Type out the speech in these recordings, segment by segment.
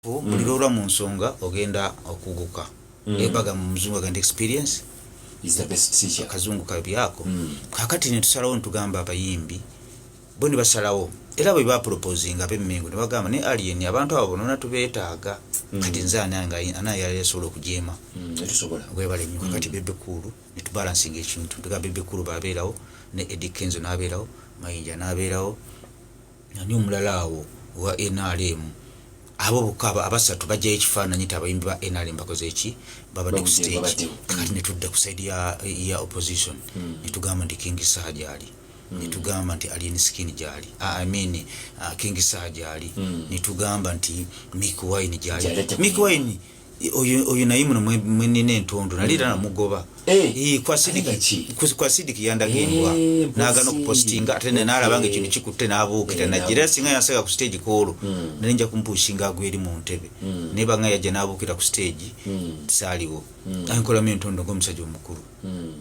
Buli lwolwa mu nsonga ogenda okuguka. Ebaga mu muzungu agenda experience is the best teacher. Akazungu kabyako. Kakati netusalawo ntugamba abayimbi bo ne basalawo, era bwe baproposinga ab'Emmengo ne bagamba ne Alien, abantu abo bonna tubeetaaga. Kati nze ani yali asobola okujeema? Tetusobola. Webale nnyo. Kakati Bebe Cool netubalansinga ekintu, tugamba Bebe Cool babeerawo, ne Eddie Kenzo n'abeerawo, Mayinja n'abeerawo, ani omulala awo wa NRM, abo bokka abasatu bajjayo ekifaananyi nti abayimbi ba NRM bakoze eki, babadde ku stage. Babaddewo. Kakati netudda ku side ya opposition, netugamba nti King Saha gyali, netugamba nti Alien Skin gyali, I mean, King Saha gyali, netugamba nti Mikie Wine gyali. Gyali ajja Mikie Wine oyo naye muno mwenina entondo nali era namugoba. Eh, Kwa ate nga Sidiki ki? Kwa Sidiki yandaga embwa. N'agaana okupostinga, ate n'alaba nga ekintu kikutte n'abuukira. Najja era singa yansaga ku stage kwolwo, nali nja kumupushinga agwa eri mu ntebe, naye banga yajja n'abuukira ku stage, saaliwo. Ankolamu entondo ng'omusajja omukulu,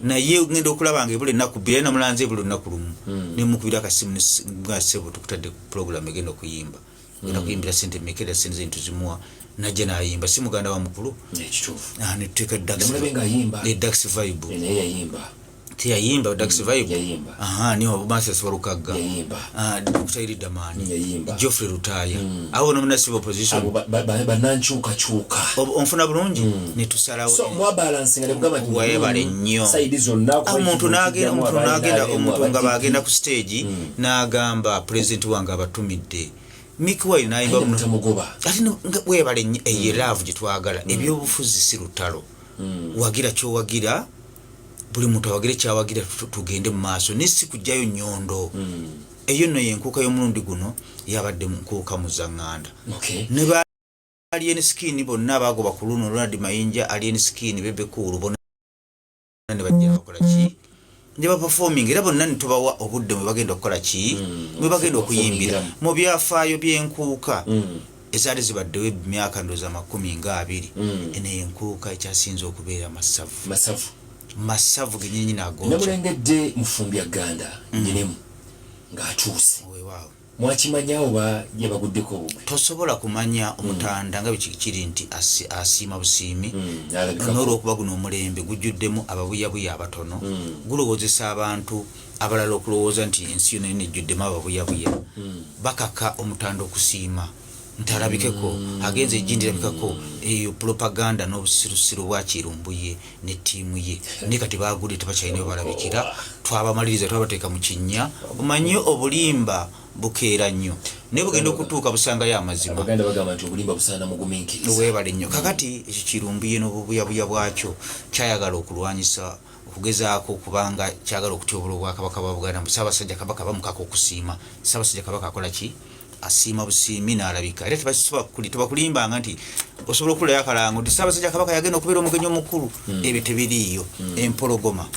naye ngenda okulaba nga ebula ennaku 2, era namulanze ebula olunaku lumu, nemukubira akasimu nga, "Ssebo, tukutadde ku program egenda okuyimba, genda kuyimbira sente mmeka?" Era sente zintu zimuwa, najja n'ayimba. Si muganda wa mukulu? Ekituufu. Ah, netuteeka Namulabe ng'ayimba. Ne Dax Vibe. Naye yayimba. Teyayimba Dax Vibe? Yayimba. Aha, niyo Mathias Walukagga. Yayimba. Ah, Dr. Iridamani. Yayimba. Geoffrey Lutaaya, abo nomunasiba opposition. Abo bannankyukakyuka. Onfuna bulungi? Netusalawo. So mwabalansinga ne mugamba nti Weebale nnyo. side zonna kuba Omuntu ekitundu n'agenda kijjamu omuntu aba n'agenda NRM, omuntu aba nga DP. bagenda ku stage n'agamba, "Pulezidenti wange abatumidde." Mikie Wine n'ayimba Naye muno. mutamugoba. Ate weebale nnyo, eyo love gye twagala. Ebyobufuzi si lutalo. Wagira kyowagira, buli muntu awagire kyawagira, tugende mu maaso, naye si kujjayo nnyondo. Eyo nno yenkuuka y'omulundi guno, yabadde mu nkuuka muzaŋŋanda. Ne ba Alien Skin bonna bagoba ku luno, Ronald Mayinja, Alien Skin, Bebe Cool, bonna ne bajja bakola ki, ne baperforming, era bonna ne tubawa obudde mwe bagenda okukola ki, mwe bagenda okuyimbira. Mu byafaayo by'enkuuka ezaali zibaddewo emyaka ndowooza 20, eno enkuuka ekyasinze okubeera masavu. Masavu. Masavu genyini agooca. Namulengedde mufumbya ganda nyinemu ng'atuuse. Weewaawo. Mwakimanya oba yabaguddeko obugwi? Tosobola kumanya omutanda nga bwe kiri nti asiima busiimi. N'alabikako. N'olwokuba guno omulembe gujjuddemu ababuyabuya abatono, gulowoozesa abantu abalala okulowooza nti ensi yonna yonna ejjuddemu ababuyabuya. Bakaka omutanda okusiima nti alabikeko, agenza egindi erabikako. Eyo propaganda n'obusirusiru bwa Kirumbuye ne ttiimu ye. Naye kati bagudde, tebakyalina we balabikira. Twabamaliriza, twabateeka mu kinnya. Omanyi obulimba bukeera nnyo, naye bugenda okutuuka busangayo amazima. Abaganda bagamba nti obulimba busaana mugumiikiriza. Weebale nnyo. Kakati ekyo Kirumbuye n'obubuyabuya bwakyo kyayagala okulwanyisa, okugezaako okubanga kyagala okutyobola obwakabaka bwa Buganda, mbu Ssaabasajja Kabaka bamukaka okusiima. Ssaabasajja Kabaka akola ki? Asiima busiimi n'alabika. Era tebasobola tebakulimbanga nti osobola okulayo akalango nti Ssaabasajja Kabaka yagenda okubeera omugenyi omukulu. Ebyo tebiriiyo. Empologoma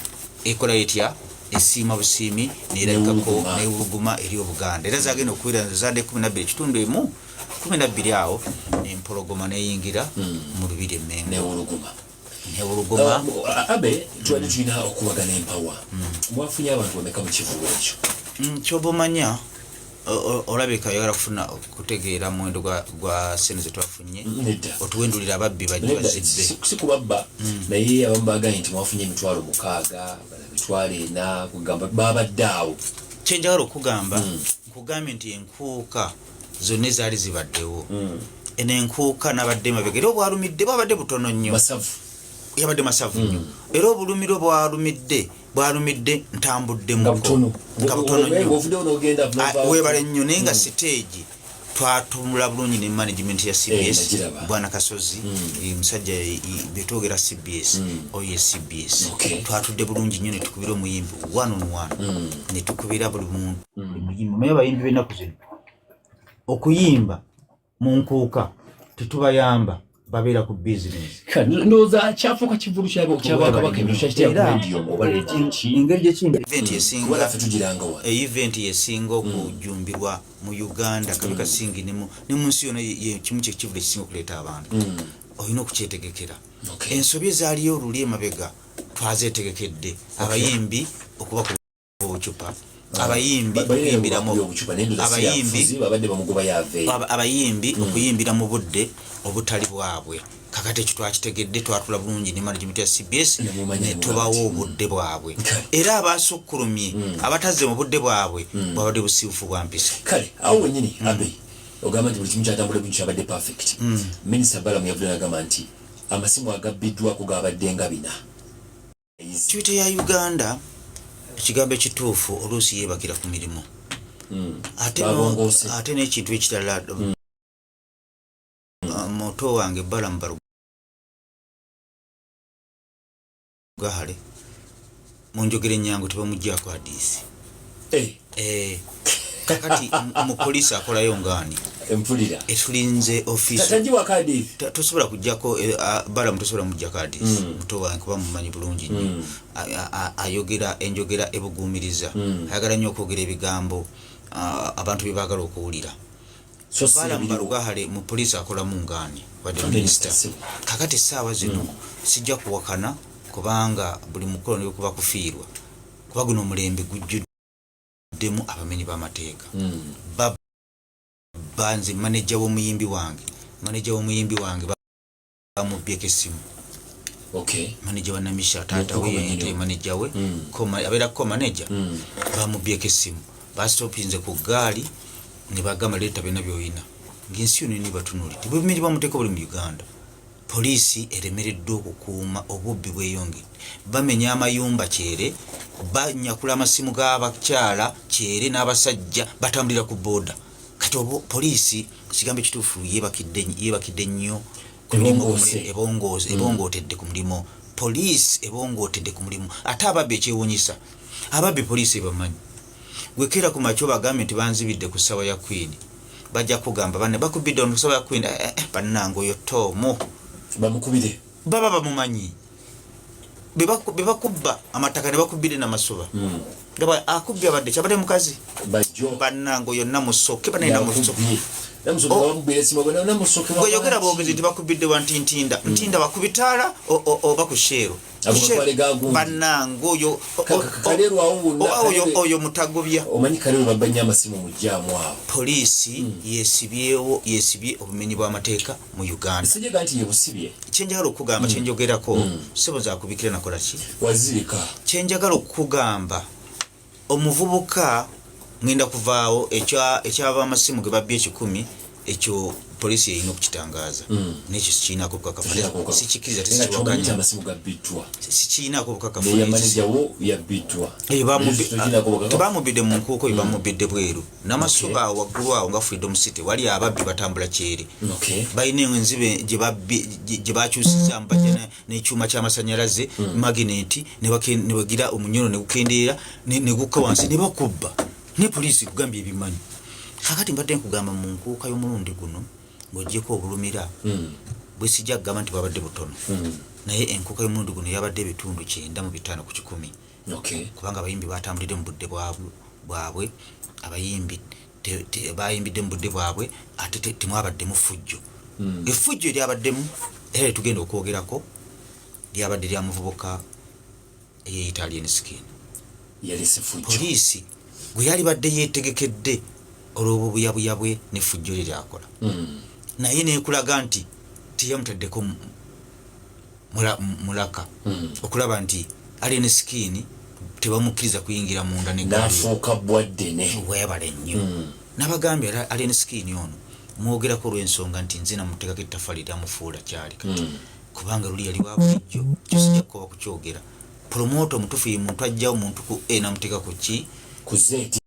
ekola etya? Esiima busiimi nerabikako. Newuluguma. Newuluguma eri Obuganda. Era zagenda okubeera zadde 12 ekitundu emu 12 awo, empologoma neyingira mu lubiri Emmengo. Newuluguma. Newuluguma. Abe tubadde tulina okubagana empawa, mwafunye abantu bameka mu kivubo ekyo? Kyoba omanya olabika oyagala kufuna kutegeera muwendo gwa sente zetwafunye. Nedda. Otuwendulira ababbi bajje Nedda, bazibbe. Si kubabba, naye abamu bagambye nti mwafunye 60,000, bala 40,000, kugamba babadde awo. Kyenjagala okugamba, nkugambye nti enkuuka zonna ezaali zibaddewo, eno enkuuka nabadde mabega, era obwalumidde bwabadde butono nnyo. Masavu. Yabadde masavu nnyo, era obulumiro bwalumidde bwalumidde ntambuddemuko. Nga butono. Nga butono nnyo. Ovuddewo n'ogenda Ah, n'ovaawo. Weebale nnyo, naye nga siteegi twatumula bulungi ne management ya CBS. Nagiraba. Bwana Kasozi, musajja, betwogera CBS, oyo ye CBS. Twatudde bulungi nnyo ne tukubira omuyimbi one on one, ne tukubira buli muntu, buli muyimbi. Omanyi abayimbi b'ennaku zino okuyimba mu nkuuka tetubayamba, babeera ku bizinesi. Ndowooza kyafuuka kivulu kyabwakabaka, ebyo kyakitera ku radio oba radio ki? Engeri gyekindi event esinga Kuba naffe tugiranga wano. Event esinga okujumbirwa mu Uganda, kabi kasingi ne mu nsi yonna, kimu kyekivulu ekisinga okuleeta abantu, olina okukyetegekera. Ensobi ezaaliyo oluli emabega twazeetegekedde, abayimbi okuba ku obucupa, abayimbi okuyimbiramu obucupa, naye ndowooza si abayimbi yafuzi, babadde bamugoba yaveeyo. Abayimbi okuyimbira mu budde Obutali bwabwe. Kakati ekyo twakitegedde, twatula bulungi ne management ya CBS, Ne mumanya ne tubawa ne obudde bwabwe. Era abasukkulumye, abatazze mu budde bwabwe, bwabadde busiibufu bwa mpisa. Kale awo wenyini, Abe, ogamba nti buli kimu kyatambula bulungi, kyabadde perfect. Minisita Balamu yavudde nagamba nti amasimu agabbiddwako gabadde nga 4. Twitter ya Uganda, ekigambo ekituufu, oluusi yeebakira ku mirimu. Ate Babongoose. Ate n'ekintu ekirala, muto wange Balamu Barugahale, munjogera enyangu, tebamuggyako adiisi. Eh, kakati mu poliisi akolayo ngaani? Empulira. Etulinze ofiisi. Tagiwako adiisi. Tosobola kujjako Balamu, tosobola mujjako adiisi, muto wange, kuba mumanyi bulungi nnyo. Ayogera enjogera ebuguumiriza, ayagala nnyo okwogera ebigambo abantu bye baagala okuwulira. So si Balamu ebiriwo. Barugahale mu poliisi akolamu ngaani wadde Minisita, minisita? Si. Kakati essaawa zino sijja kuwakana, kubanga buli mukolo ne kuba kufiirwa, kuba guno omulembe gujjuddemu abamenyi b'amateeka. Babba nze maneja w'omuyimbi wange, maneja w'omuyimbi wange bamubyeko essimu. Maneja wa Namisha, taata we. Nkuko manyini. Ye maneja we. Abeera ko maneja. Bamubyeko essimu, basitopinze ku gaali ne bagamba, "Leeta byonna byolina," ng'ensi yonna eni batunuulidde. Bumenyi bwamuteeka buli mu Uganda. Poliisi eremereddwa okukuuma, obubbi bweyongedde, bamenya amayumba kyere, banyakula amasimu g'abakyala kyere, n'abasajja batambulira ku booda. Kati obo poliisi, ekigambo ekituufu, yeebakidde nnyo ku mulimu. Ebongoose. Ebongootedde ku mulimu. Poliisi ebongootedde ku mulimu. Ate ababbi, ekyewunyisa, ababbi poliisi ebamanyi. Gwekeera ku makyo bagambye nti banzibidde ku ssaawa ya Queen, bajja kugamba, "Banne bakubidde ono ku ssaawa ya Queen." Eh, bannange oyo toomu. Bamukubire. Baba bamumanyi. Be bakubba amataka ne bakubbire namasuba nga akubbye abadde kyabadde mukazi. Bajjo. Bannange, oyo Namusoke, banaye Namusoke. Yakubye Namusoke. Bamukubira esimu, Namusoke. Bweyogera bwogezi nti bakubidde wa ntintinda ntinda, bakubitaala oba ku Shell. Ago matwale ga gundi. Bannange, oyo Kaleerwe awo wonna, oyo Kaleerwe- oyo mutagobya. Omanyi Kaleerwe babba nnyo amasimu mu jjaamu awo. Poliisi yesibyewo, yesibye obumenyi bw'amateeka mu Uganda. Sijega nti yebusibye. Kyenjagala okugamba, kyenjogerako, sebo, zakubikira nakola ki? Wazirika. Kyenjagala okukugamba, omuvubuka ngenda kuvaawo ekyaba amasimu ge babbye 100, ekyo poliisi erina okukitangaaza, nekyo sikirinako bukakafu, sikikkiriza. Nga kyomanyi nti tesikiwakanya. Amasimu gabbiddwa. Sikirinako bukakafu. Neya maneja wo yabbiddwa. Eyo Tokirinako bukakafu. Tebamubidde mu nkuuko, eyo bamubidde bweru namasuba awo waggulu awo nga Freedom City, wali ababbi batambula kyere. Balina enzibe gye bakyusizaamu, bajja n'ekyuma ky'amasanyalaze, magineti, ne bagira omunyolo ne gukendeera ne gukka wansi ne bakubba, ne poliisi kugambye ebimanyi. Kakati mbadde nkugamba, mu nkuuka y'omulundi guno, ng'ogyeko obulumira bwe sijja kugamba nti bwabadde butono, naye enkuuka y'omulundi guno yabadde ebitundu 95%, kubanga abayimbi batambulidde mu budde bwabwe. Abayimbi bayimbidde mu budde bwabwe, ate temwabaddemu ffujjo. Effujjo eryabaddemu era lyetugenda okwogerako lyabadde lya muvubuka eyeyita Alien Skin. Yalese fujjo. Poliisi gwe yalibadde yeetegekedde olw'obubuyabuya bwe n'effujjo lye lyakola, naye nekulaga nti teyamutaddeko mulaka okulaba nti Alien Skin tebamukkiriza kuyingira munda negaali. N'afuuka bwaddene. Weebale nnyo. Nabagambye era Alien Skin ono mwogerako olw'ensonga nti nze namuteekako ettaffaali lyamufuula kyali kati, kubanga luli yali wa bulijjo. Kyo sijja kukoba kukyogera. Promoter omutuufu ye muntu ajjawo muntu ku a namuteeka ku ki? Ku Z.